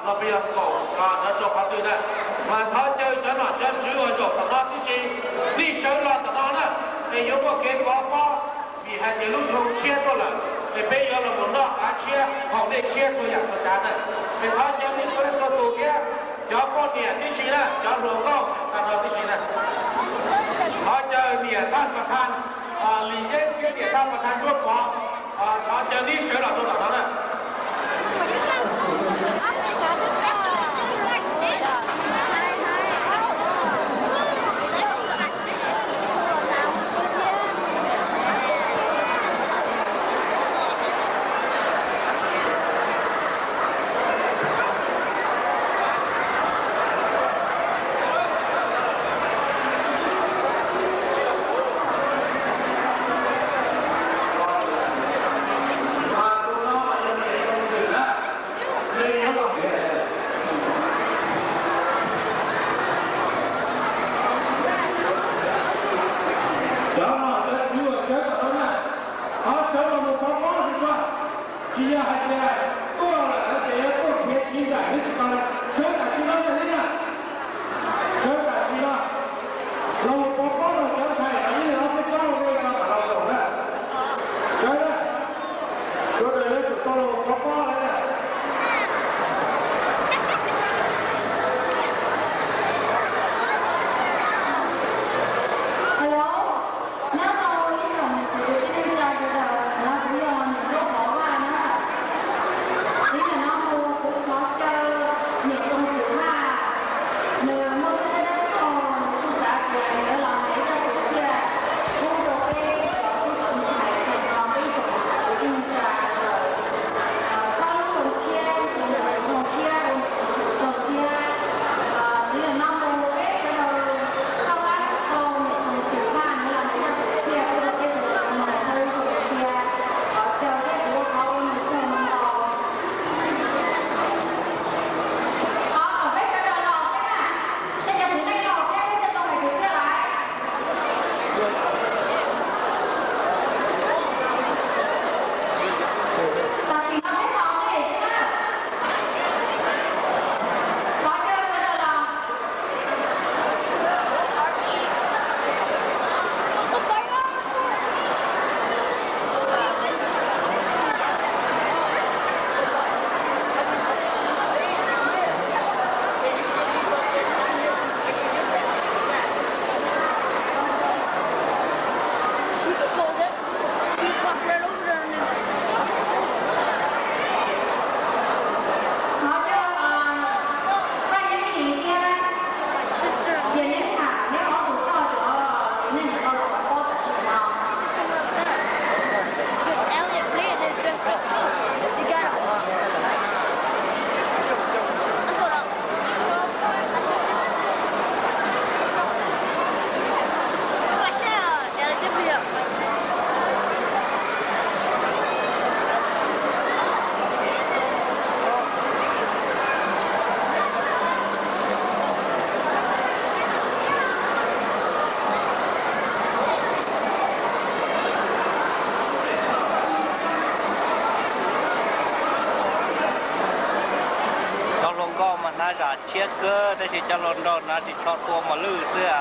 Los peb yog kaum no rau qhov twg na, mas thov caw cov nom cov tswv uas zaum tom no tib si, nej sawv los tom no na, es yuav muaj kev kov pob, vim hais tias lub xyoo tshiab tuaj lawm, es peb yuav los mus noj qav tshiab haus dej tshiab txhua yam txhua tsav na. Es thov caw nej txhua leej txhua tus thiab cov poj niam tib si na, cov hluas nkauj tag nrho tib si na, thov caw niam thaj pas thaj Lis Yeeb thiab niam thaj pas thaj Ntsuab Pov, thov caw nej sawv los rau tom no na. Cov nom cov tswv uas sawv tom no na, thov sawv los mus pov pob tsis tau. Tsis yog hais tias tuaj lawm hais tias yuav tuaj khiav tsiv nraim xwb tsis tau, sawv tam sim no na, sawv tam sim no los mus pov pob rau cov ntxhais uas ib leeg ob peb tsob ua ke no kom los zaum na. Sawv na, sawv daws yuav tsum tau los mus pov pob lawm na. Hello, nyob zoo ib tsoom niam txiv kwv tij neej tsa sawv daws, no kuv yog niam hluas Hmoob Vaj na. Ib yam no mus kuv thov caw niam Xoo Xwm Vaj, nws muaj ib zaj dab tuag, nws kuj xav tias nws yuav los hais ib zaj kwv txhiaj pub rau peb cov tub cov ntxhais tag nrho peb ib tsoom niam txiv kwv tij neej tsa sawv daws. Txhob lub xyoo tshiab, xyoo no yog xyoo tshiab, xyoo tshiab. Ib yam no mus peb sawv daws txhawb lab tau niam Xoo Xwm Vaj nws los hais ib zaj kwv txhiaj pub rau peb sawv daws tag nrho txhob lub xyoo tshiab. Thov caw thiab kuv ua qhov ua nws txog ntau. Thov kom peb sawv daws los thiab na, tej cov kwv tij los thiab peb thiaj tau hais kwv txhiaj lawm. Tam sim no peb los thiab na. Thov caw sawv daws los. Thov caw Paj Yeeb Lis thiab Yia Neeb Tham neb ob tug coj cov txiv neej ntawm no los pov pob tam sim no. Cov hluas nkauj mas hnav zam tshiab kawg tab sis cov hluas nraug hnav ris tsho tua mos lwj xwb as.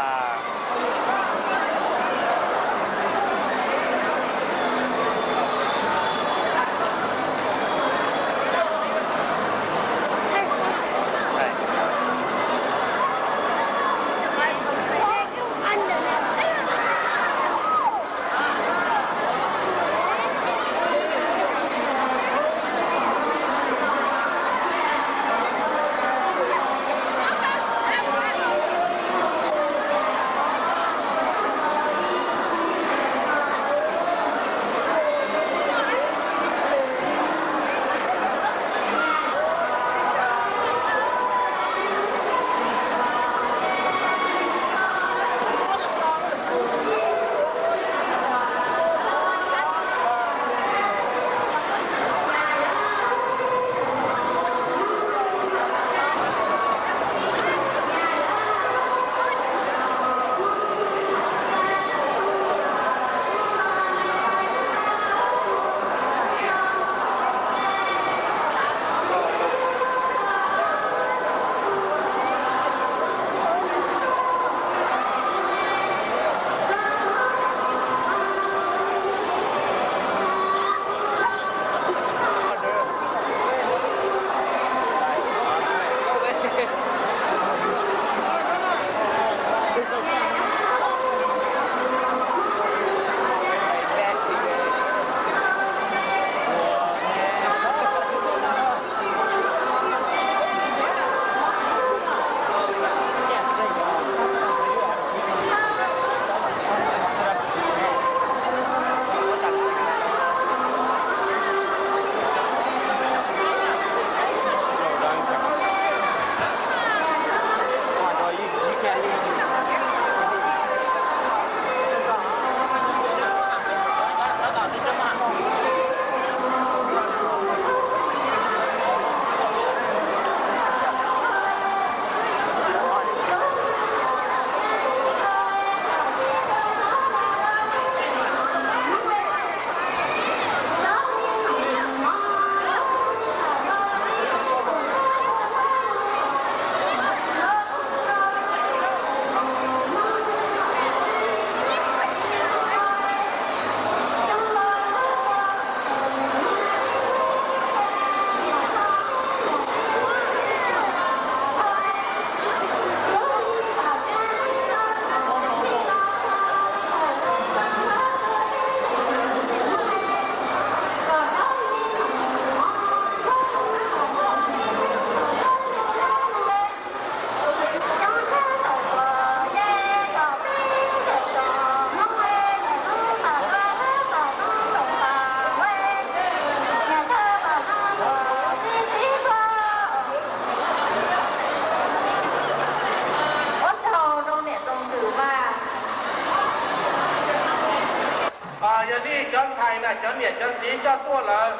Yog nej cov ntxhais na, cov niam cov txiv coj tuaj lawm,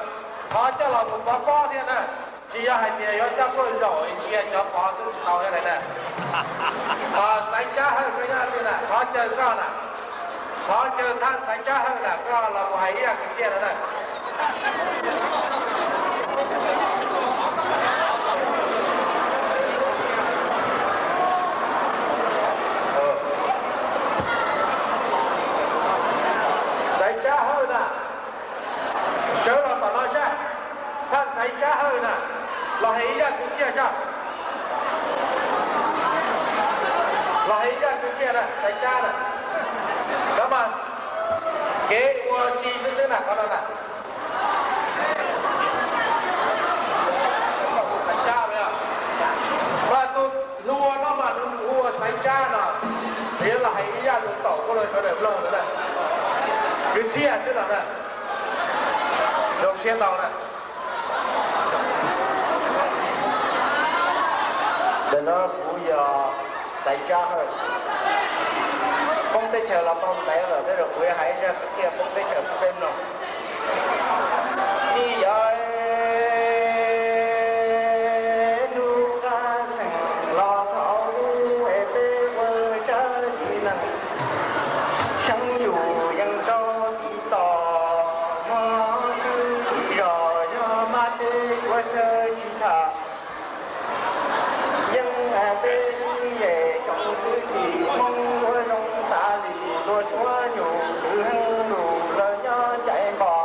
thov coj los mus pov pob thiab na. Tsis yog hais tias yuav coj tuaj zaum ntsia cov pov xwb tsis tau thiab na. Xaiv Tsab Hawj koj nyob twg na, thov caw koj na, thov caw thaj Xaiv Tsab Hawj na, koj los mus hais ib zaj kwv txhiaj no na. Xaiv Tsab Hawj na, sawv los tom no saib. Thaj Xaiv Tsab Hawj na, los hais ib zaj kwv txhiaj saib. Los hais ib zaj kwv txhiaj na, Xaiv Tsab na. Cov mas kev ua si xwb xwb na qhov no na. Mas tus hluas no mas nws hu ua Xaiv Tsab no, yuav los hais ib zaj lus taum ua rau sawv daws mloog na. Kwv txhiaj xwb los na. Zoo siab ntau na. Ntawm no kuv yog Xaiv Tsab Hawj. Poob teb chaws los tau ntev lawm, tej zaum kuv yuav hais zaj kwv txhiaj poob teb chaws peb mloog. Ib yam hnub qab txheem los thaum ub es peb ua tsab txiv nees, seev yus yeej rau tiv tos, hmo twb zim zog yog mas tej suav chaw tsis tham. Yeej peb ib yam tsoom kwv tij Hmoob ua zoo tas li, tuaj tshuav nyuj twm heev lus lawv nyob cais npos.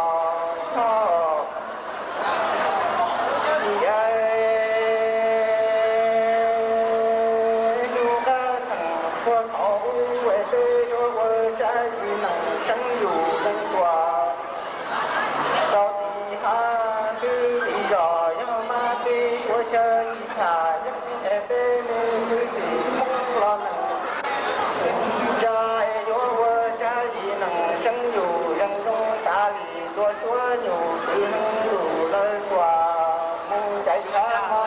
Hnub qab txheem puag thaum ub es peb yuav ua tsab txiv nees, seev yus yeej tuaj rau tiv hav twb tiv zos, yog mas tej suav chaw tsis tham, yeej es peb me kwv tij Hmoob los neeg tsa es yuav ua tsab txiv nees, seev yus yeej zoo tas li, tuaj tshuav nyuj twm heev lus lawv tuaj mus cais tshav hmo.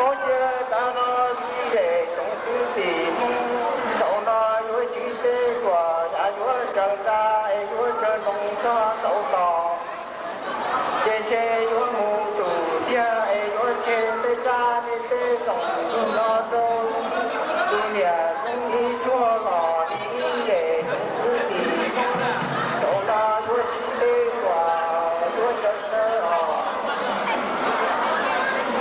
Ua ciav tas no ib yam tsoom kwv tij Hmoob, zaum no yuav tsis teb tuaj, yam yuav tsaws nra es yuav tsaws ntoo txog nraud tos. Ces ntshe yuav mus tus tiag es yuav tseg peb tsab nej tej tsoom ntsuag no rau tus niam zoo ib tsuag los li ib yam tsoom kwv tij Hmoob, zaum no yuav tsis teb tuaj, yuav tsaws tsawv os.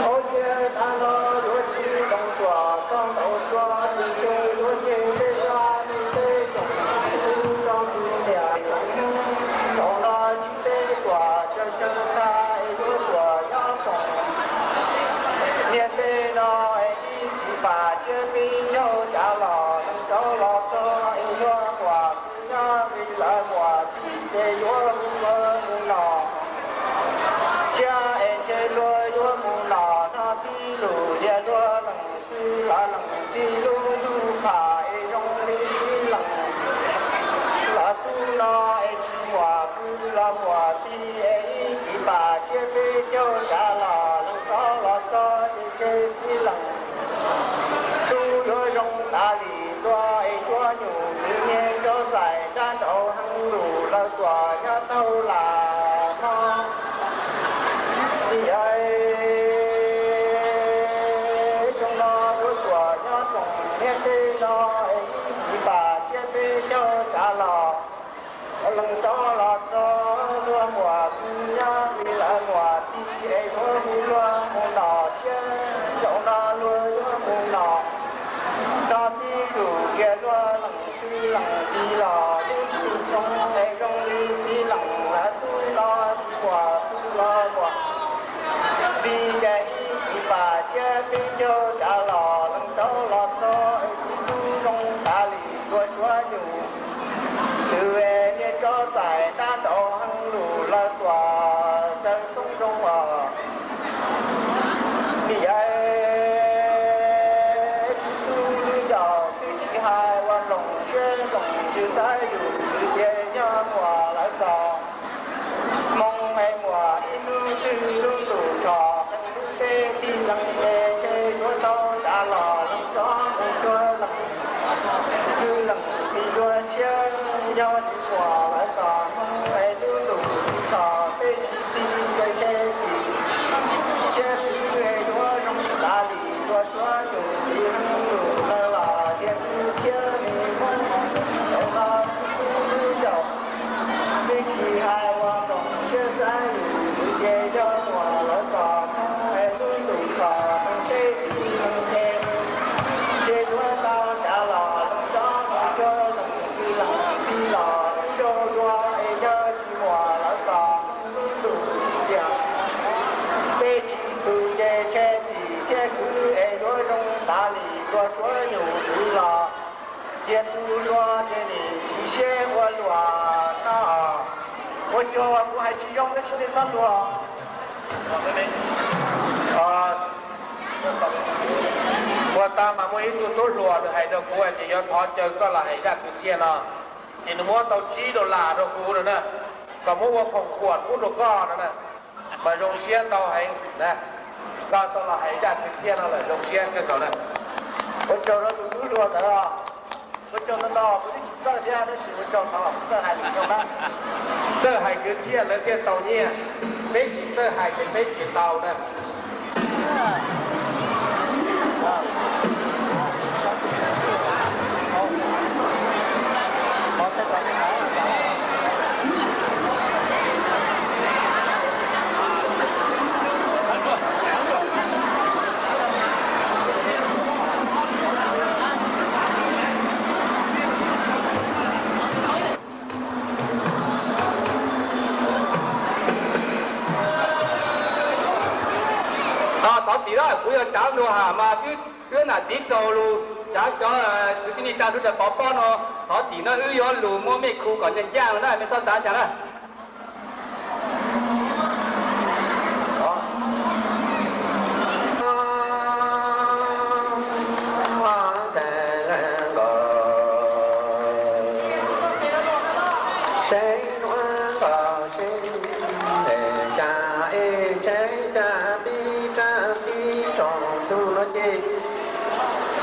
Ua ciav tas no yuav tsis ntoo tuaj txog nraud tuaj, ces ntshe yuav tseg peb tsab nej tej tsoom ntsuag rau tus niam tsoom Hmoob, zaum no tsis teb tuaj, tsaws tsawv tag es yuav tuaj nyob tsoom niag tej no es ib txhis pam tsiab peb caug tsav los neeg rau los txog es yuav muaj kwv nyob li lawv muaj txiv ces yuav hu lawv mus nom. Tsiab es ntshe luag yuav mus nom no tib lus tias luag lees txwv los lees txij lub ntuj pham es zoo li tib lees los txub no es tsis muaj kwv los muaj tij es ib txhis pam tsiab peb caug tsav los neeg rau los txog ces ntshe tib lees txub yuav zoo tas li tuaj es suav nyuj twm niag tso txais rab nraud heev lus lawv tuaj nyob taug las hmo. Ib yam zoo no yuav tuaj nyob tsoom niag tej no es ib txhis pam tsiab peb caug tsav los lees rau los txog luag muaj kwv nyob li lawv muaj tij es yuav hu luag mus nom tsiab, zaum no luag yuav mus nom no tib lus tias luag lees txwv lees tij los tib tug txoog es zoo li tib lees lawv txub no tsis muaj kwv los muaj tij ces ib txhis pam tsiab peb caug tsav los lees rau los txog es tib tug zoo tas li tuaj suav nyuj twm es niag tso txais rab nraud heev lus lawv tuaj tsaws xoob zoo os. Ib yam tib tug yaus twb tsis hais ua nploos siab nploos ywg xav yus twv ces yog muaj lawv Ua cas kuv hais tsis zoo tab sis nej txhob luag. Ua tag mas muaj ib tug tub hluas nws hais rau kuv hais tias yuav thov caw koj los hais zaj kwv txhiaj no, ces nws muab tau tsib dollar rau kuv no na, kom muab ua khoom khuam pub rau koj no na. Mas zoo siab ntau heev na, koj tau los hais zaj kwv txhiaj no lawm zoo siab kawg nkaus na. Ua tsaug rau tus tub hluas ntawd os. Ua tsaug ntau ntau, kuv twb tsis txawj thiab tab sis ua tsaug thov los txawj hais lus zoo na. Txawj hais kwv txhiaj lawv thiaj tau nyiaj, peb tsis txawj hais ces peb tsis tau na. Thov tim na, kuv yog tsav nrua ham mas twb nam tiv tsaus lus, tsav cov kwv tij neej tsa sawv daws pov pob no, thov tim no wb yuav lus muab mej khu kom ncaj ncaj na, mej txhob txav cas na.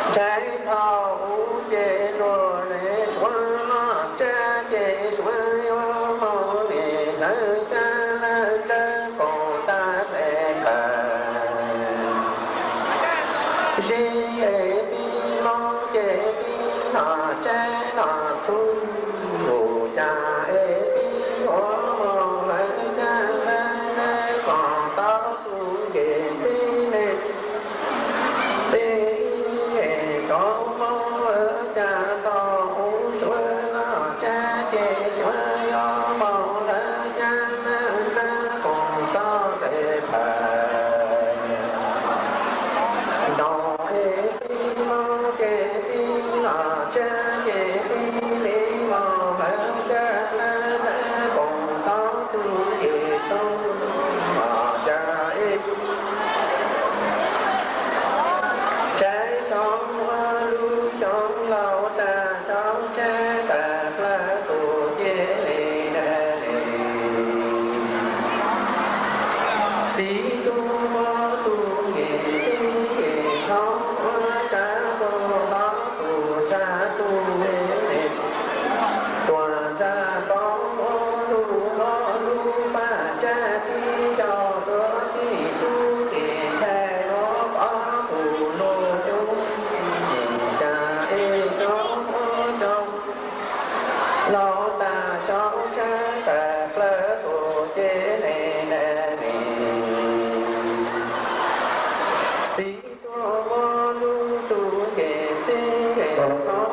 Ntshai thaum ub ces luag le suav los tsab ces suav yuav mus li lawv xyab lawv dawb paug tag tes kawg. Zib es pib mob ces pib los tsab los txhub lus cas es pib yuav mus lawv xyab lawv dawb paug tau tus nkees txib ne. Peb ib es tsoom Hmoob lawv cas tau ub suav los tsab ces suav yuav mus lawv xyab lawv dawb paug tau tes phawj. Nrog es pib mob ces pib los tsab ces pib li mus lawv xyab lawv dawb paug tau tus nkees txob los cas es tsab tsob muaj lub xyoo laus tas tsob tsab tas plaws tus ces li na li. Txiv tub muab tus nkees txib nkees txhob muab tsab tus hlob tus tsab tus tuam tsab tod muab lub hlob lub paj tsab tib co tuav tib tub tim ntxhais luag pov tus luag cub cas es tsob muab tsob laus tas tsob tsab tas plaws tus ces li na li. Txiv tuam muab lub tus nkees txib nkees txhob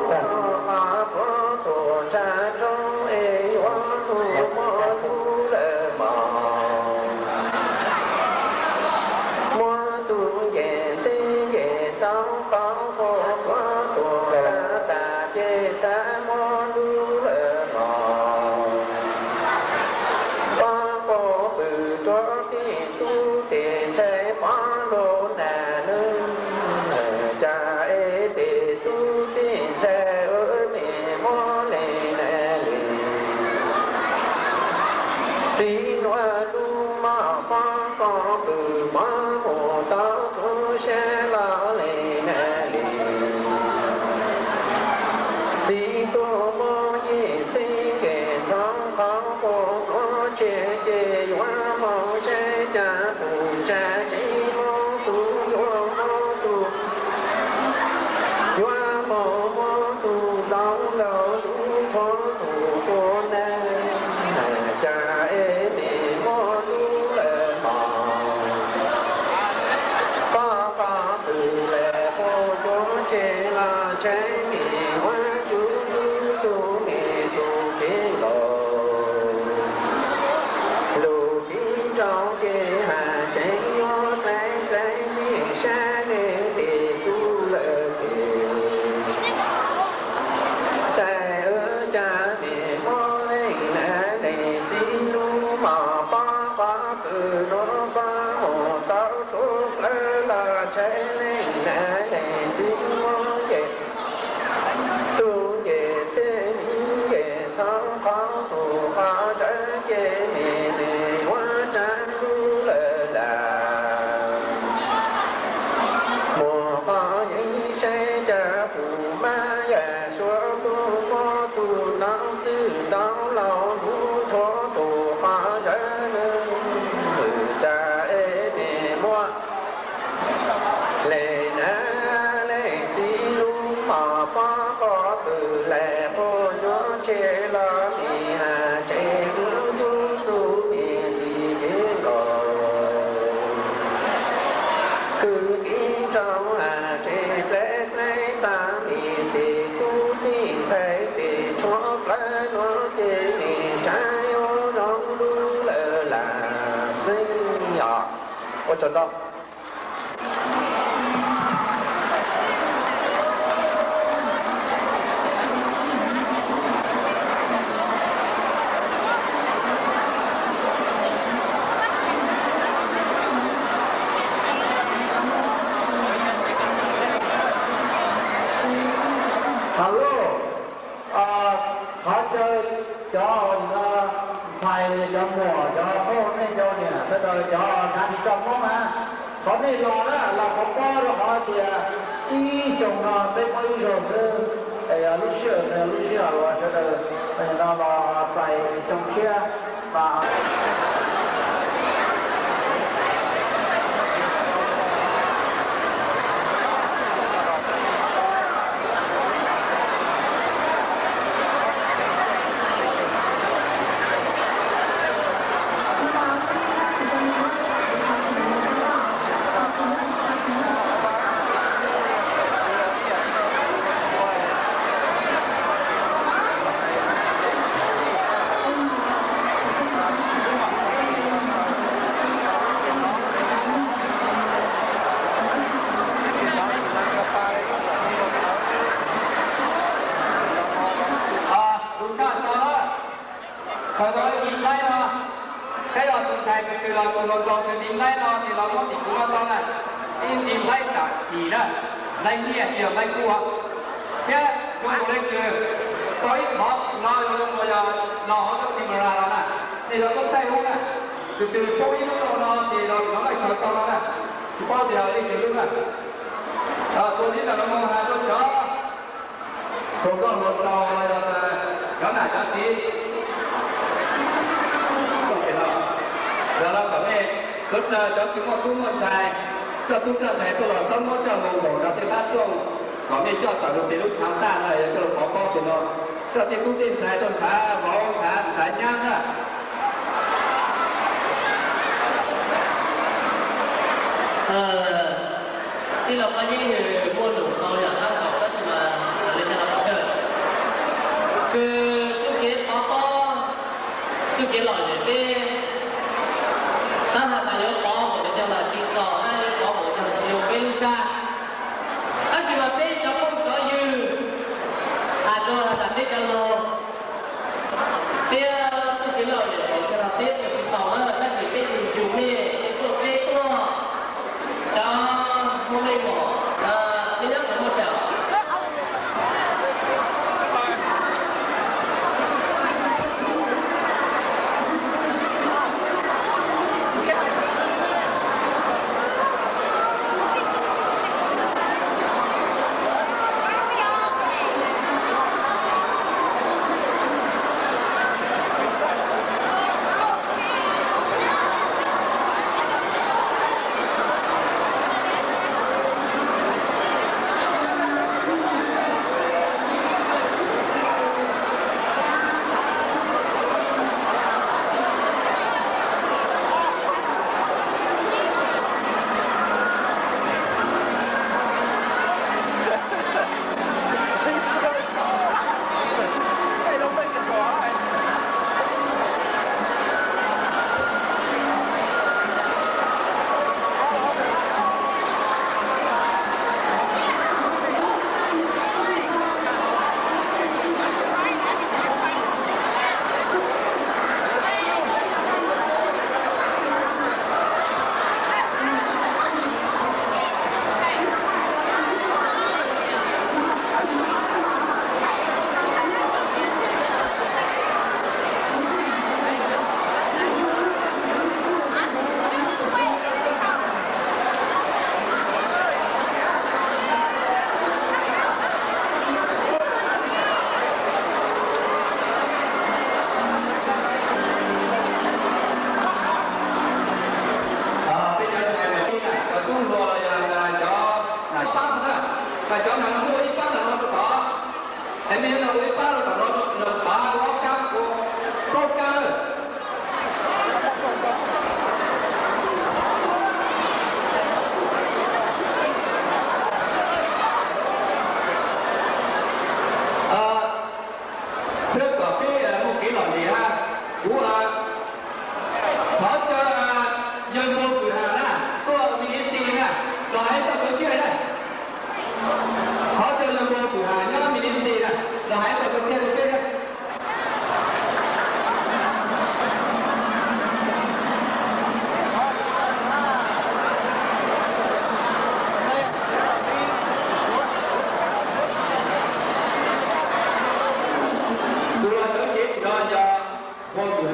muab qhov tuam tsab roob es yuav mus muab lub lawm mog. Muab tus nkees txib nkees txhob qhov tuam tuam tsab tas ces txhob muab lub lawm mog. Pab pab pw rau tim tub tim ntxhais pab lub nas lub cas es tim tub tim ntxhais ua me muab li na li. Txiv nua lub moj pab pab pw pab mus tau tub sab los li na li. Txiv tuam muab nkees txib nkees txhob qhov tuam tuam tsab ces yuav mus saib cas tus tsab tsis muaj xub yuav muab tus, yuav mus muab tus ntoo nkaus lub tshuab tus tuam na cas es me muab lub lawm mog. Pab pab pw lawm pab cuab tseg los tseg me muab cub cub tus me tus kev nkaus lub kev Nuav faj mus tau tub plawg los tshais leej nam leej txiv muab nce, tub nce txhiaj nce txhob qhov tus qhov rawv ces me me yuav tsav lub lawm las. Muaj qhov yeeb saib cas kuv mab yam suav kuj muab tus ntaub twj ntaub laus lub tshuav tus qhov rawv lwm cas es me muab leej nam leej txiv lub mom pob qos pw laim quaj nyuaj tseg los mi has tsev kuv tub tub mi tis kev nkaus. Kwv tij nraug has tsev dleb dleb tag mi tis tub tij ntxhais tis tshuav plawg nuav ces tshaib yuav zoo lub lawm las xwb os. Ua tsaug ntau. Hello, qhov chaw cov ntxhais, cov muam, cov phooj ywg, cov niam sawv daws, cov hnav tsis tau Hmoob na, thov nej los na, los pov pob rau qhov tias ib xyoos no peb muaj ib zaug xwb, es yog lub sij hawm no yog lub sij hawm uas sawv daws no los txais xyoo tshiab mas Tus tshaj tau, thaum tau ib nqaij no, saib los tus ntxhais kws kws los tus hluas nraug kws nti nqaij no ces los muab tim kuv no tau na, ib nti nqaij tam kis na, nqaij nyiaj tsis yog nqaij kub. Thiab zoo nkaus li kws tau ib qhov no yog zoo nkaus yog los hauv tsob camera los na, nej los tuaj thaij ub na, kws kws poob ib lub rau no ces los tus no nqaij khaws tau no na, tsis paub tias leej twg lub na. Txuas li ntawm no mus has rau cov hluas nkauj hluas nraug los yog cov nam cov txiv, yog los kom nej sawv daws cov kws muaj tub muaj ntxhais, coj tub coj ntxhais tuaj los txhob muab coj mus npaum nrog tej pab rooj, kom nej coj tawm rau pem lub thaav taj no, yog coj los pov pob pem no, coj tej tub tej ntxhais tuaj ntxhais vauv ntxhais nyab na. Tij laug Paj Yeeb nws muaj num tau yam tab tom tab sis mas li cas los pov kawg, kws txuj kev pov pob, txuj kev lom zem peb xav has tas yuav pov npaum li cas los tsis txaus na, yuav pov npaum li cas los tsis zoo peb lub txaj. Tab sis mas peb cov phooj cov ywg has rau has tas peb cov laug thiab txuj kev lom zem npaum li cas los peb ua tsis tau na, tab sis peb tus yus nej tuaj peb tuaj, cov Hmoob nej mom, peb nyob qhov muag tsam.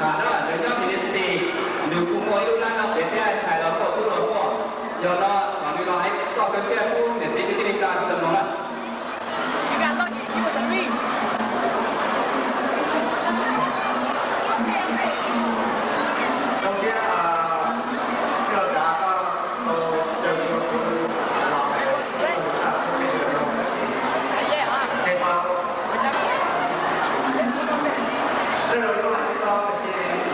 Nws nyob Tennessee, nws kuj muaj ib lub lab no pem thiab hais los txog tub los muaj. Yog no thaum nws los hais txog kawg thiab kuv niam txiv kwv tij neej tsa txawm mloog na. Zoo siab, a, tij laug Tsav, koj tau caw kuv los hais txog tub txoj kev zoo, ces tau, tej zaum yuav hais tsis tau tiam sis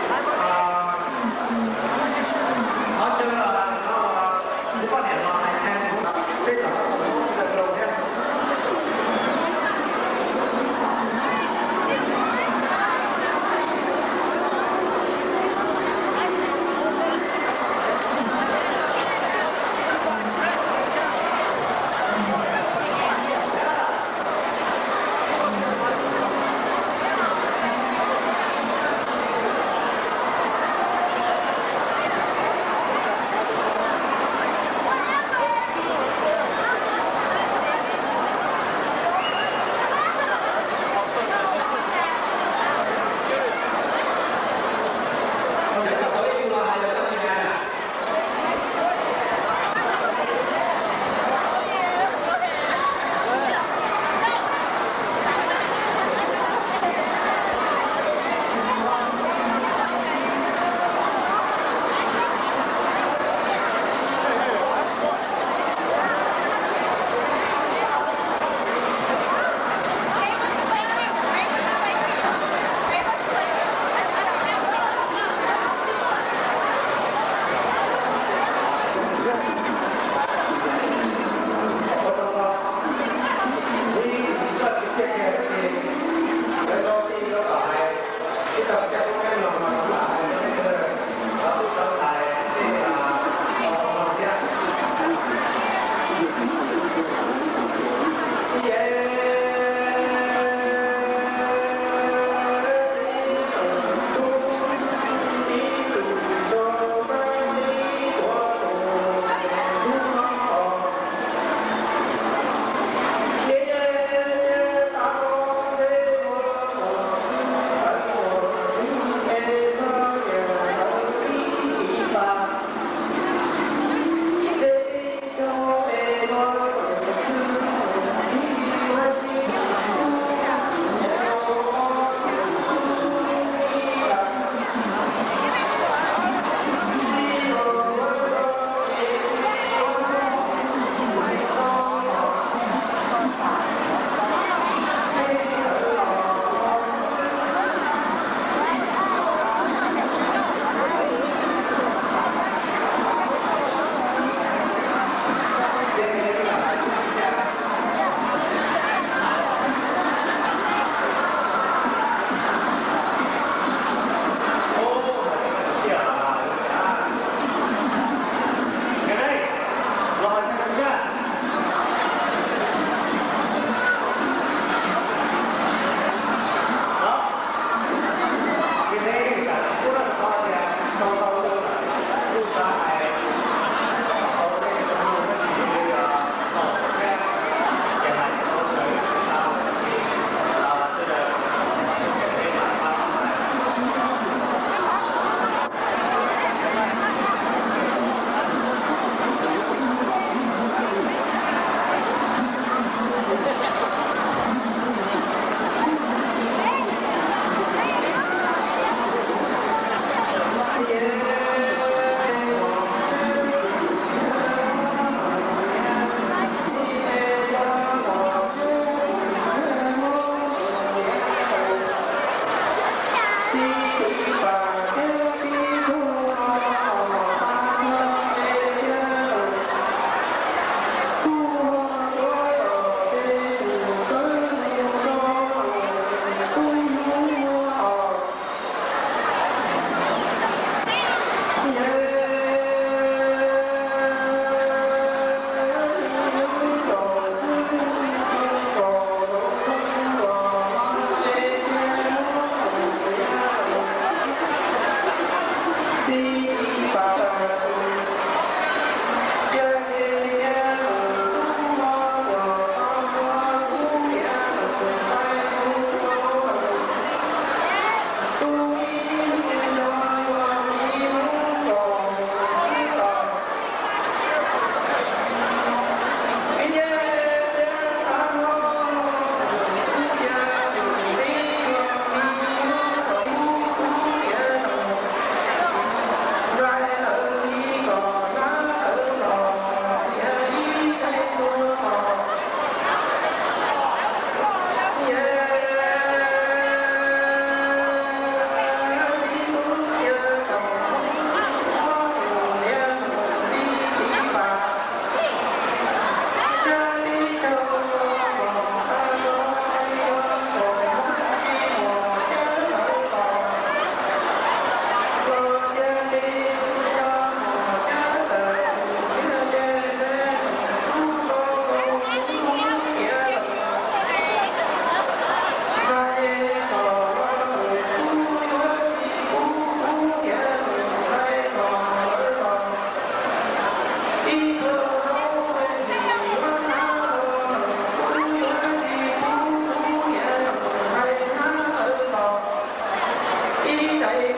Yog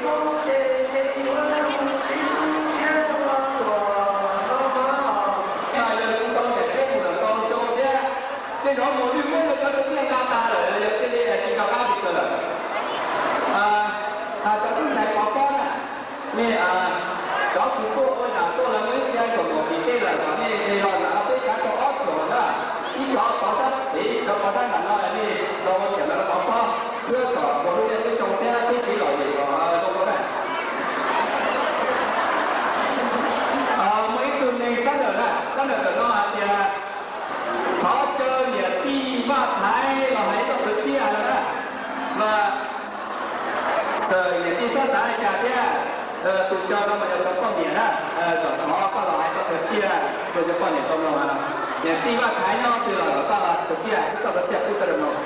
tau niam txiv mus lawm ntau xyoo thiab, tej zaum mus lwj muab cov tus txiaj nqa tas lawm, yog cia li hais tsis nco qab li cas lawm. Cov tub ntxhais Pov Pob na, nej cov kws tuaj ua yam tuaj lawv muaj ib txhia thaum mus tim tej lawm kom nej los ntawm no peb kav rau ob txhia na, ib cov Pov sab tid, cov Pov sab nram no nej los ua txhia ntawd Pov Pob, thiab kom ua lub neej lub xyoo thiab txhib txiv lom zem kom zoo dua na. Muaj ib tug neeg sab ntawm na, sab ntawm ntawm no hais tias thov caw niam tij Vaj Thaiv los hais txoj kwv txhiaj no na. Mas niam tij txhob xav li cas thiab, tus caw no mas yog cov poj niam na, kom thov koj los hais txoj kwv txhiaj rau cov poj niam tau mloog no. Niam tij Vaj Thaiv nyob twg los kom koj los kwv txhiaj, wb txoj kwv txhiaj pub koj tau mloog.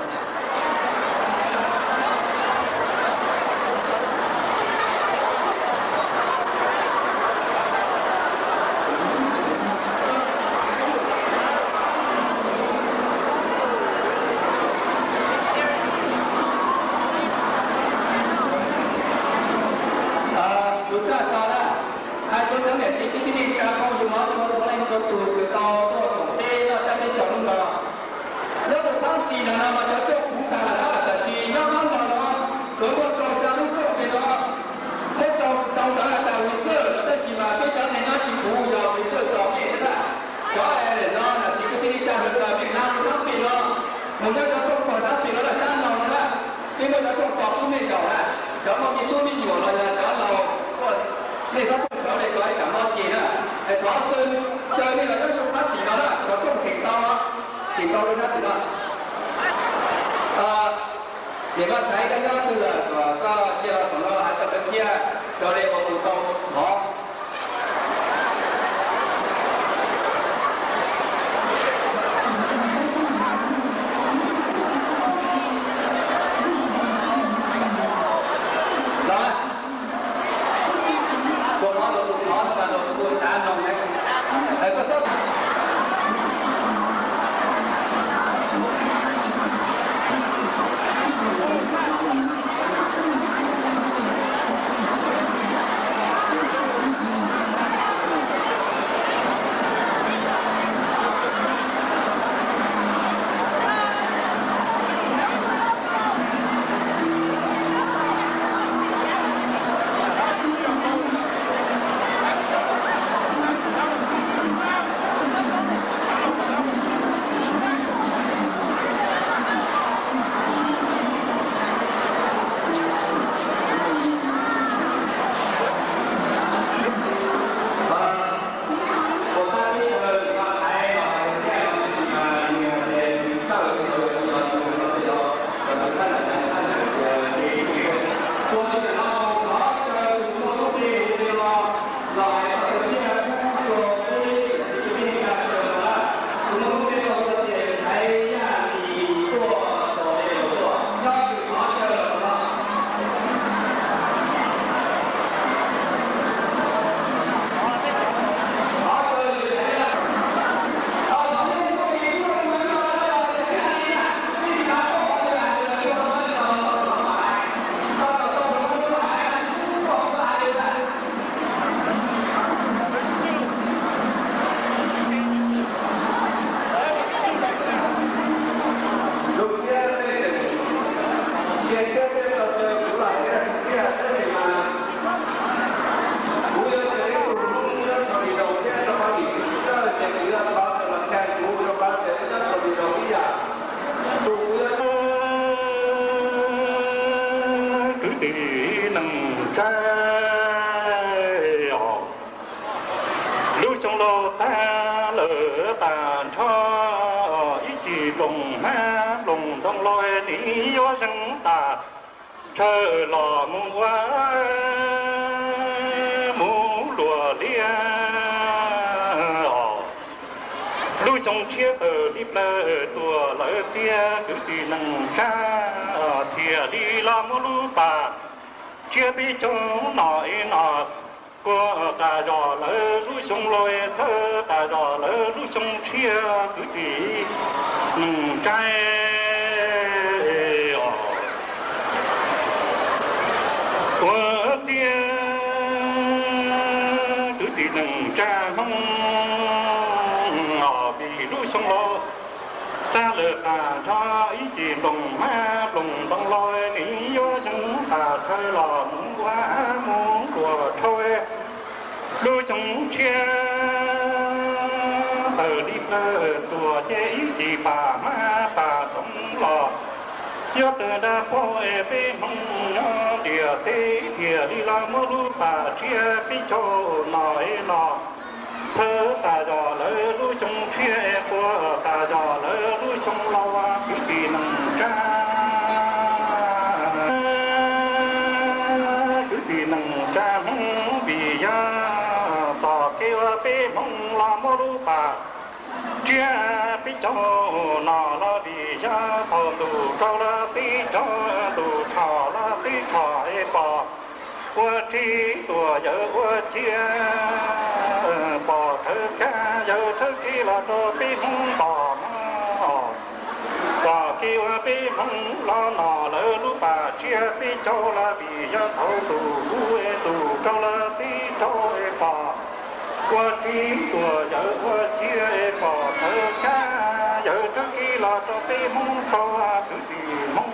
Tus txaj to na, hais rau cov niam txiv kwv tij neej tsa phooj ywg mog, txhua leej txhua tus kws tau tuaj koom peb noj sab teb chaws hnub no. Nyob rau phab xis no no mas cov rooj puv tas lawm, tab sis nyob phab no no tsuas muaj rau xya lub rooj li no. Muab rau xya ntawd tas vis txwj lawm, tab sis mas peb cov neeg no tsis puv, yog vis txwj txom nyem xwb na. Cov es no niam txiv kwv tij neej tsa hwm los mej hnav rau sab pem no, mus nyob cov rooj pog sab pem no lawm sab no no na. Peb muaj cov rooj pog pub mej zaum na, cov muaj me tub me nyuam los yog cov laus, nej txhob tuaj sawv li, cov ib tsam no ces na, es thov caw nej los nyob rau phab xis no na, cov rooj tseem tau, tseem tau rau sab tim no. Niam Vaj Thaiv, koj nyob twg lawm kom koj cia los saum no hais txoj kwv txhiaj rau nej ua tus tau thov. Los, tus thov, tus thov, tus thov, tus xav mloog ne. Koj txhob Lub siab tej, cia siab tej tau caw kuv los hais tias thiaj thiab li mas. Kuv yuav caw ib tug Hmoob nyob Sawv Dis Loos thiab rau qhov vim tsis txawj ces kuv yuav thov tus los khee kuv rau qhov tias wb nyob Sawv Dis Loos ib yam. Tus kuv yuav kwv tij neej tsa os. Lub xyoo laus tag lawm tas nrho, ib chim nploos hmab nploos ntoo los nim yuav zeeg tas ntshaw los mus ua mus luam liaj os. Lub xyoo tshiab tawm li plaws tuaj lawm tiag kwv tij neej tsa, thiaj li los muab lub pas tsiab peb caug no ib no. Kuj tas zog lawm lub xyoo laus txhawb tas zog lawm lub xyoo tshiab kwv tij neej tsa os. Ua Txiv neej tsa Hmoob os, vim lub xyoo laus tag lawm tas nrho, ib ce nploos hmab nploos ntoo los nws yuav xyoo tas thawj los mus ua mus luam rhau. Lub xyoo tshiab tawm li plaws tuaj ces ib ce pas hmab pas ntoo los yuav tawg nrag pog es peb Hmoob nyob ntiaj teb thiaj li los muab lub pas tshiab peb caug no es no. Thawj tas zog lawv lub xyoo tshiab es puag tas zog lawv lub xyoo laus, kwv tij neej tsa, kwv tij neej tsa Hmoob, vim yog txoj kev uas peb Hmoob los muab lub pas tshiab peb caug no los vim yog thaum ntuj rau los teb rau, ntuj rho los teb rho es pom ua tsis tuaj yawg ua ciav, pom thawj kab yawg thawj kev los rau peb Hmoob pom no. Txoj kev uas peb Hmoob los no lawv lub pas tshiab peb caug los vim yog thaum ntuj lub es ntuj rau los teb rau es pom ua tsis tuaj yawg ua ciav es pom thawj kab yawg thawj kev los rau peb Hmoob tau kwv tij Hmoob.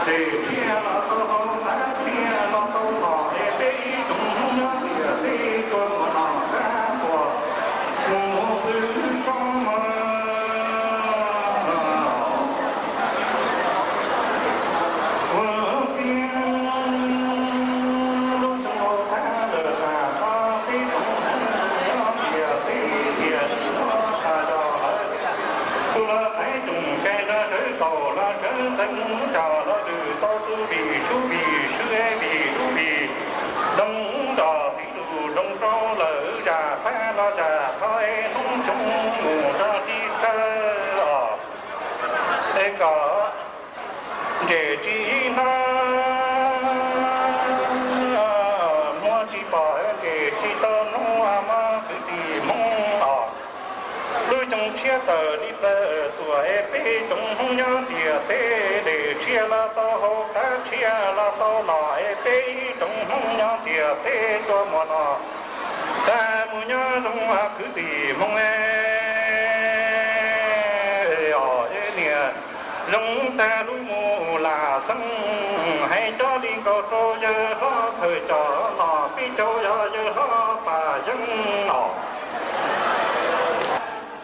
Ces tshiab los tau hau, tshiab los tau los es peb ib tsoom Hmoob nyob ntiaj teb tuaj mus no sab tuaj mus xwb tsob mas ua txiaj lub xyoo laus tag lawm tas nrho peb tsoom Hmoob nyob ntiaj teb thiaj li muab tas zog lawv. Tus los qhaiv tsoom kais nrog sawv tau los sawv nqees coj los lwm tau tus vim sub vim sw vim lub vim doog nrog txiv lus zoo rau lawv zaj fab los zaj thov es hnub xyoo mus rau tib kawg os. Es kom ntses tsis hnab muab tsis pom, ntses tsis tau hnub mas kwv tij Hmoob os. Lub xyoo tshiab tawm li plaws tuaj es peb tsoom Hmoob nyob ntiaj teb, dej tshiab los tau haus, kav tshiab los tau los es peb ib tsoom Hmoob nyob ntiaj teb tuaj mus no tag mus nyob zoo kwv tij Hmoob es. Os, niam zoo tag lub mus lam xeeb, hais cov li nkaus rau yawg hlob thawj coj no, peb caug yog yawg hlob Paj Yeeb os.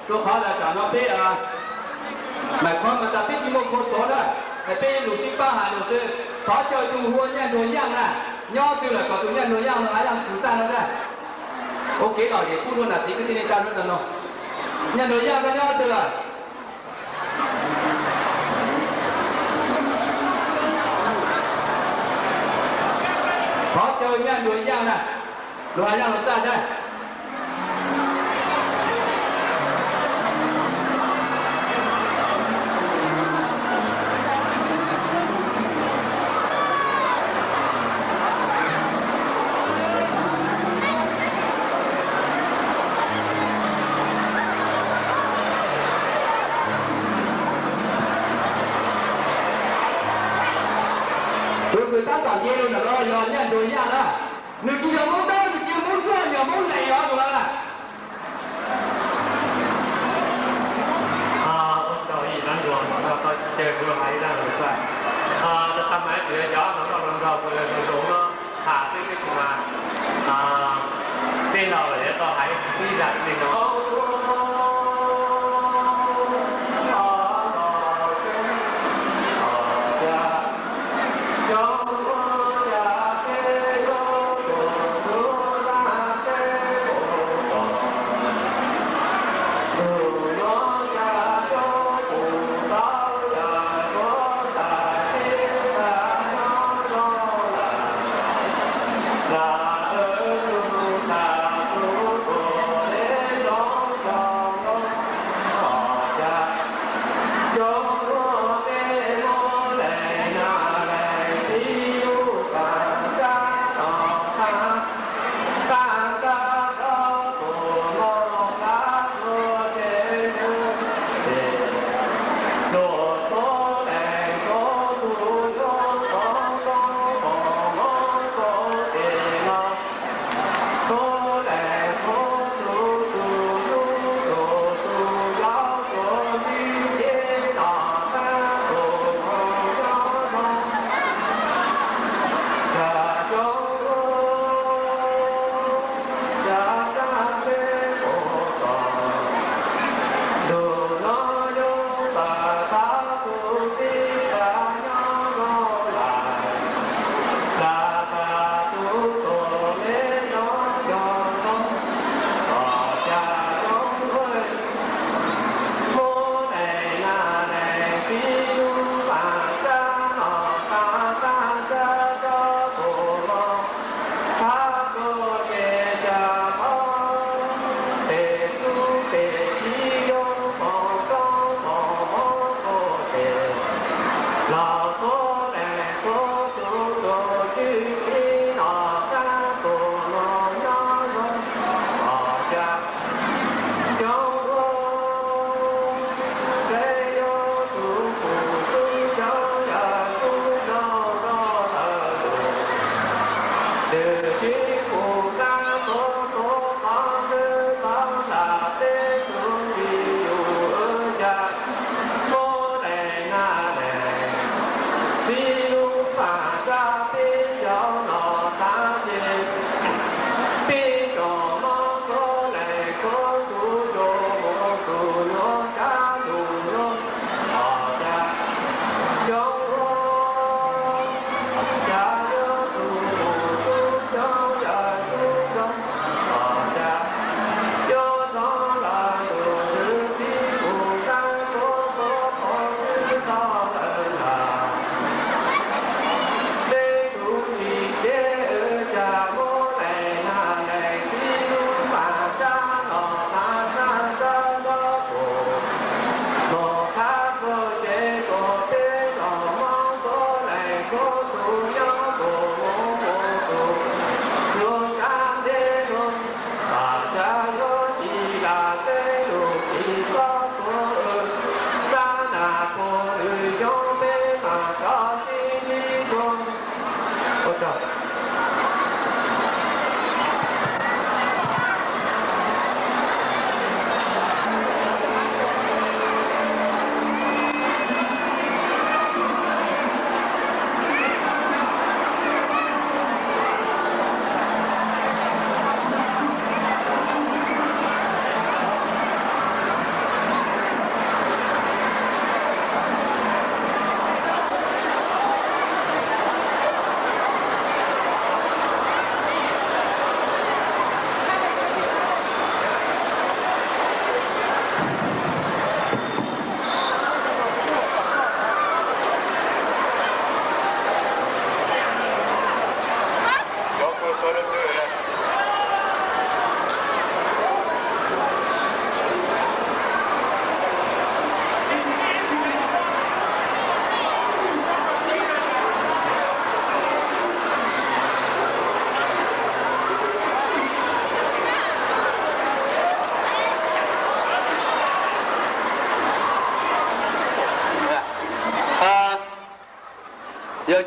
Rau qhov tam sim no peb mam khob mas tas peb tsis muaj khua txov na, peb lus sib pab hais lus xwb. Thov caw tus hu ua Nyaj Nruas Yaaj na, nyob twg lawm kom tus Nyaj Nruas Yaaj no hais leej twg tag no na. Ua kev lom zem pub rau nam txiv kwv tij neej tsa hnub no. Nyaj Nruas Yaaj koj nyob twg lawm? Thov caw Nyaj Nruas Yaaj na, Nruas Yaaj los txaj na. Tus kws tab tom nce lug ntawm no yog Nyaj Nruas Yaaj na. Nws tsis yog Hmoob Dawb, nws tsis yog Hmoob Ntsuab, yog Hmoob Lees os tus no na. Tham twb twb tsis mas, tej no lawm yuav tau hais ib zaj li no.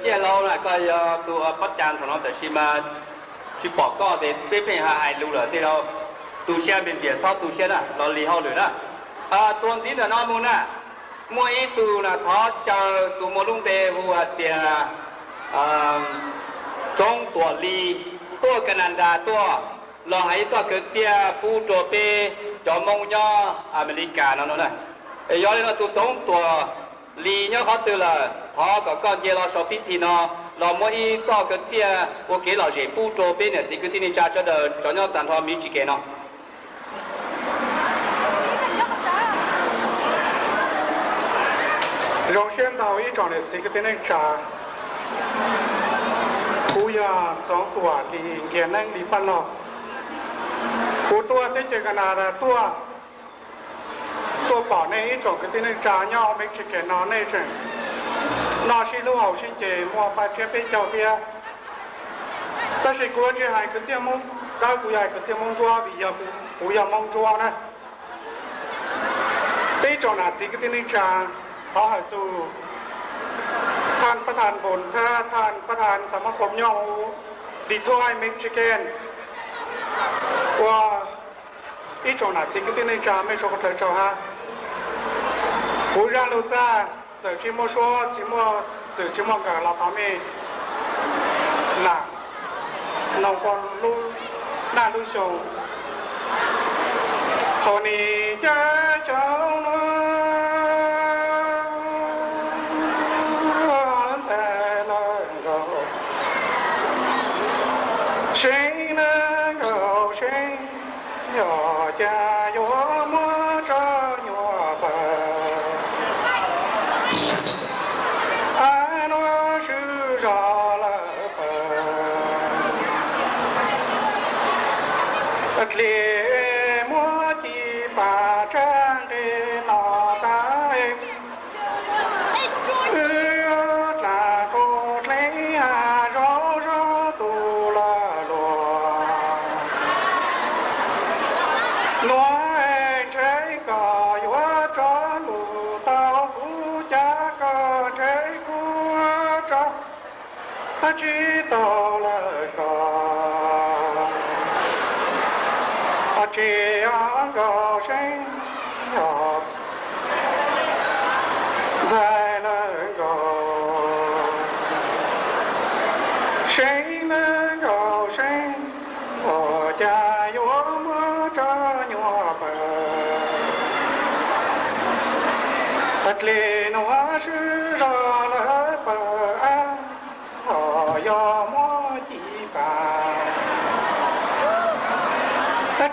Txiaj hlau na, koj yog tus pob cas thaum no tab sis mas tsis pom koj ces peb pheej hais lus lawm tej zaum tu siab me ntsis, txhob tu siab na, los lig hauj lwm na. Txuas ntxiv ntawm no mus na, muaj ib tug na thov caw tus muaj lub npe hu hais tias Txoov Tuam Lis tuaj Canada tuaj los hais ib txoj kwv txhiaj pub rau peb cov Hmoob nyob Amelikas no no na. Yog li no tus Txoov Tuam Lis nyob qhov twg lawm, thov kom koj nce los saum pib thim no los muab ib txoj kwv txhiaj ua kev lom zem pub rau peb niam txiv kwv tij neej tsa sawv daws cov nyob tag nrho Michigan no. Zoo siab ntau ib tsoom niam txiv kwv tij neej tsa. Kuv yog Txoov Tuam Lis Nkiag Neeb Lis Paj Laug. Kuv tuaj teb chaws Canada tuaj, tuaj pom nej ib tsoom kwv tij neej tsa nyob Michigan no nej tseem noj sib hlub haus sib ces muaj paj thiab peb caug thiab. Tab sis kuv tsis hais kwv txhiaj Hmoob Dawb, kuv yog hais kwv txhiaj Hmoob Ntsuab vim yog kuv yog Hmoob Ntsuab na. Peb tsoom nam txiv kwv tij neej tsa, thov hawm txug thaj pab thaj npus thab thaj pab thaj xa mab pom nyob huv Detroit, Michigan, ua ib tsoom nam txiv kwv tij neej tsa mej suav qhov dlawg tsaug hab. Kuv zaj lug txaj txawm tsis muaj suab, tsis muaj txwm, tsis muaj nkawm los thov mej lam noog puag lub naj lub xyoo. Thaum nim caj xyoo ntxhais lawv nkaus, seev lawv nkaus seev, yog cas yuav muab tso nyuam pawg. Ab, nuav swb zog lawm pawg, dlej muab ci pas tsa nqe no tag, wb dlaag qub dlej a, zoo zoo tus lawm luag. Nuav ntshe koj yuav tso lug tau kuv, cas koj ntshe kuv tso tsis tau lawm koj. Tsis nkaus seev, ntxhais lawv nkaus, seev lawv nkaus seev, ua cas yuav muab tso nyuam pawg. Dlej nuav swb zog lawm pawg, yog muab ci pas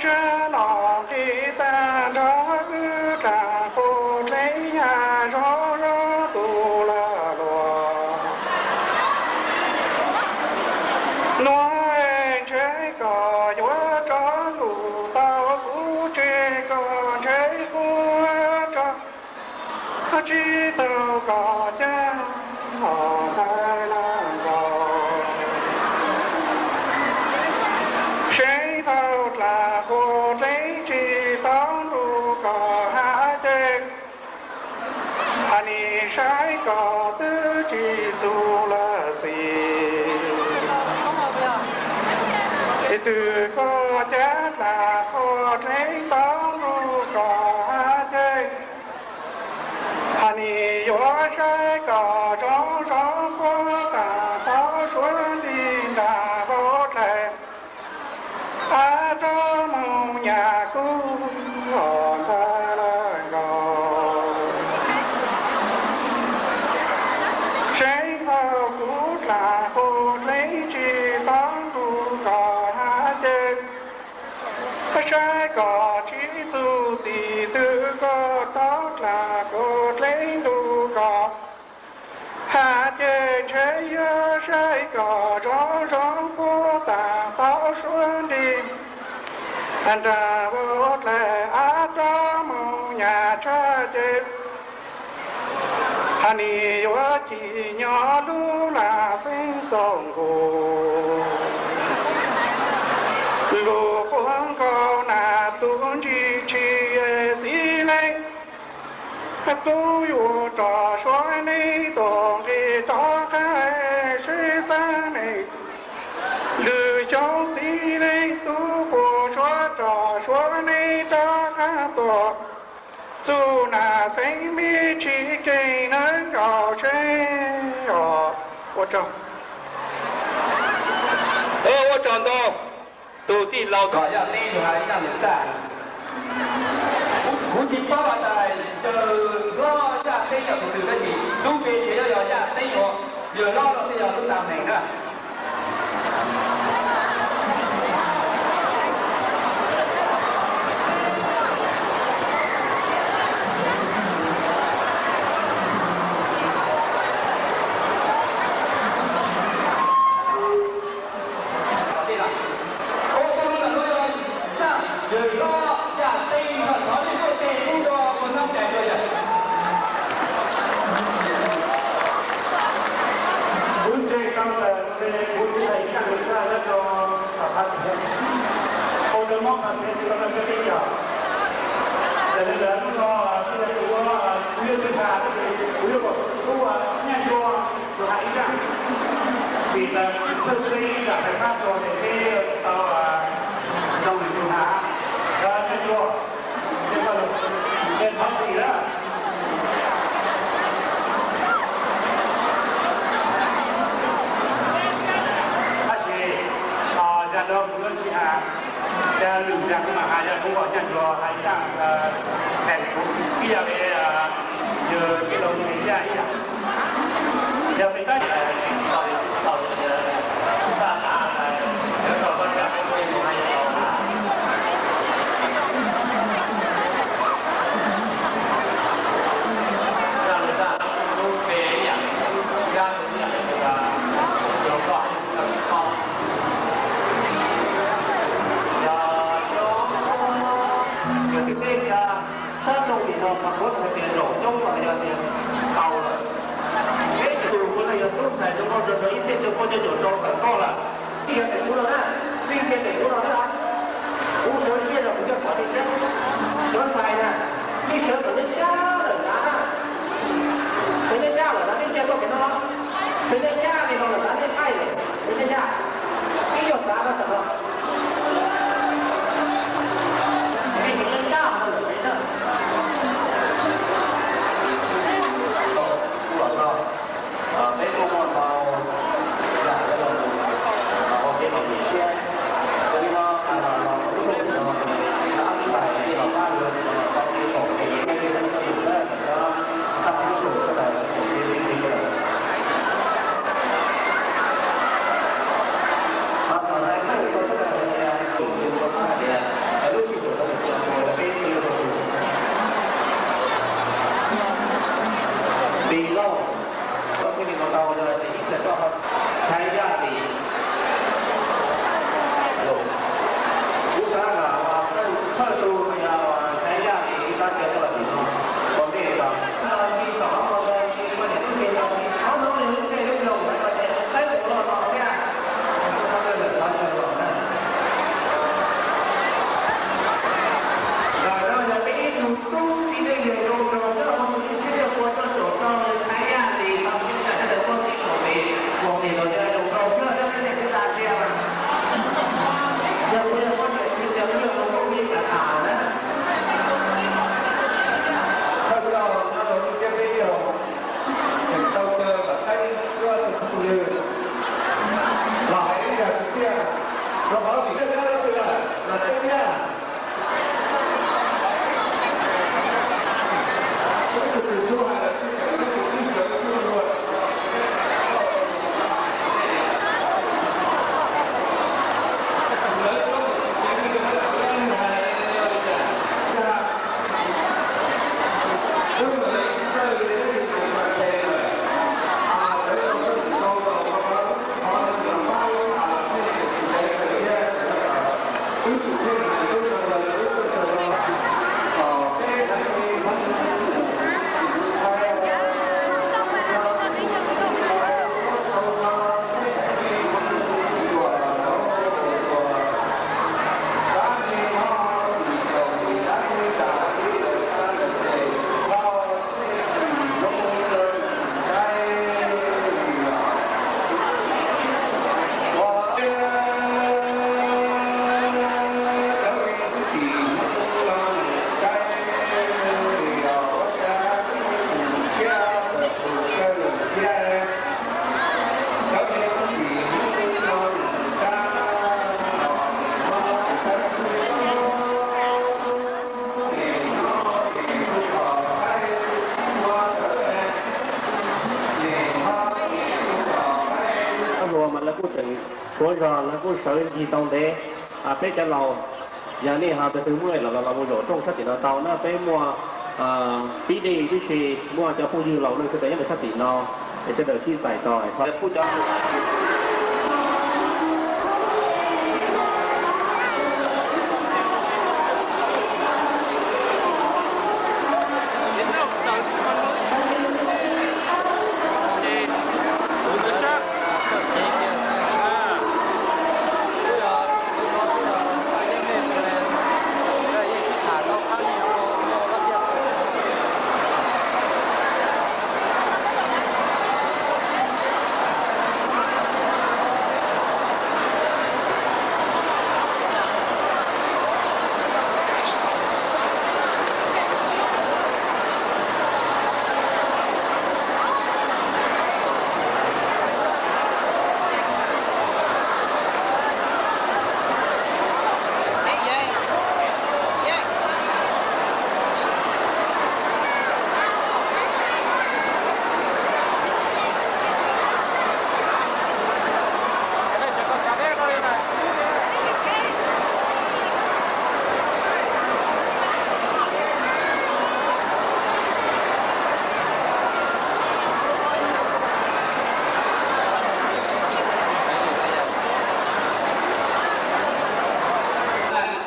tsa no nqe tag nrho, wb dlaag qub dlej a, zoo zoo tus lawm luag. Nuav ntshe koj yuav tso lug tau kuv, tsis koj ntshe kuv tso tsis tau koj, cas ntxhais lawv nkaus. Seev tau dlaag qub dlej tsis tau nrug koj hab ces, hab nim saib koj twb tsis txug lawm txiv. Twb koj cab dlaag qub dlej tau nrug koj hab ces, hab nim yuav saib koj zoo zoo puag taag tau suav nti nraag vau dlaim, hab rov moog nyam kuv, ntxhais lawv nkaus. Seev tau kuv dlaag qub dlej tsis tau nrug koj hab ces, saib koj tsis txug txiv, twb koj tau dlaag qub dlej nrug koj hab ces, ntshe yuav saib koj zoo zoo puag taag tau suav nti nraag vau dlaim, hab rov moog nyam tshaj ces, hab nim yuav ci nyob lub lag xeeb xoo nkuj. Lug puag nkaus nam tug ntsis tshis, txiv leej tub yuav rov suav neeb tuam nqi rov qaab Suav neb rov qab tuaj, txuj nam xeeb me tsis kev neeb nkaus seb os. Ua tsaug, ua tsaug ntau tus tij laug. Kom Yaj Teb yog hais Yaj Lwm Txaj. Kuv tsis paub hais tias Yawg Hlob Yaj Teb yog tus twg tab sis lub npe ces yog Yaj Teb, Yawg Hlob no thiaj yog lub npe na. Kuv ntseeg tau ntawm kuv tij laug Yaj Lwm Txaj nyob rau Phaj Thiav, ua rau mob Phaj Thiav tsis tau nrog peb teb chaws. Yog li ntawd hnub no kuv yog tus, kuv yog Tswv Nra, kuv yuav kom tub Nyaj Ntsuag tus hais ib zaj, vim ntawd thawj txij ib zaj peb pab txog ces peb yuav tau zoo li tus hais. Nyaj Ntsuag, ces thov txim na. Tab sis zaj no kuv yuav tsis hais, cas lwm zaj kuv mam hais, yog kuv kom Nyaj Ntsuag hais ib zaj, hais kuv ib yam li yawg tij laug Yaj ib yam. Yog peb tab Yog tias tej sab roob tim no mas kuv hais tias zaum coob los yog tias tau lawm. Peb tus kuv los yog tub ntxhais zoo nkauj rau rau ib txhiab cuaj pua cuaj caum rau tawm koj lawm. Tij yog tes kuv los na, tij yog tes kuv los na. Kuv sawv siab rau kuv coj pov tej thiab. Cov ntxhais na, nej sawv kom nyab cab lawm xav na. Sawv nyab cab lawm xav, nej cia koj pem no. Sawv nyab cab li no lawm xav, nej qaij lawm, sawv nyab cab. Ib yog xav no tam no. Peb kuj muaj ntau yam yuav los mus ua kev lom zem thiab. Yog li no, los lub no, ib pais los pab lawv tau kev lom zem thiab kev lom zem na. Tag lub sij hawm sawv daws ua kev lom zem sawv daws. Mas thaum hais txog sawv daws hais tias, hais lub sij hawm no tias peb sawv daws tus Pis Lauj, koj thiaj li mus tau yog tias ib txhia koj ho Txhais Yaj Lis. Kuv xav kom thawj tus yog Txhais Yaj Lis ib txhia koj tim no ua ntej tau. Txhais Yaj Lis tom qhov muag ntawd, ua niam tub se ntawd, qhov no nws lub npe lub nroog ntawd tias Txhais Yaj Lis los thiab. Qhov ntawd lawm qhov ntawd los na. Ntawm no yog peb ib tug tub txiv neej yawg zoo nraug coj mus ib txhiab cuaj pua cuaj caum rau Txhais Yaj Lis los thiab, sawv daws tuaj txhij kaum pem, kaum pem los yog zoo nraug thiab, peb tsis tas sia mas. Yog kuv yog poj niam txiv ces kuv yog tus muaj kuv yeej kam tham na. Thawj zaug nyob rau lub teb peb yog tseem tau caw kom thaij ib tug phooj ywg los hais ib zag kwv tij, rau qhov vim tej dab lawm los teb thiab. Ua zog lawv kuj sawv ncig tau ntev, peb cov laus, yog nej ho tus twg muaj los los mus zaum rooj sab tim no tau na, peb muaj pib dej tib si, muaj cov phooj ywg laus nej sawv daws nyob rau sab tim no, es sawv daws sib txais tos.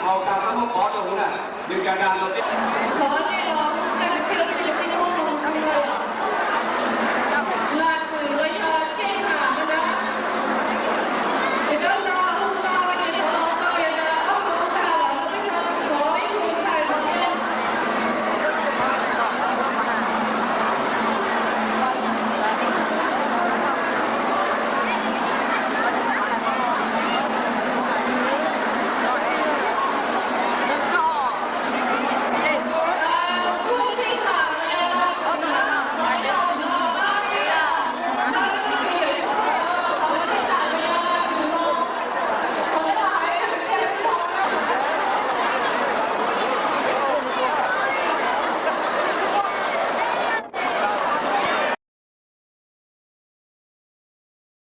Hau tag koj muab pov rau hauv na, nws cag dag rau peb.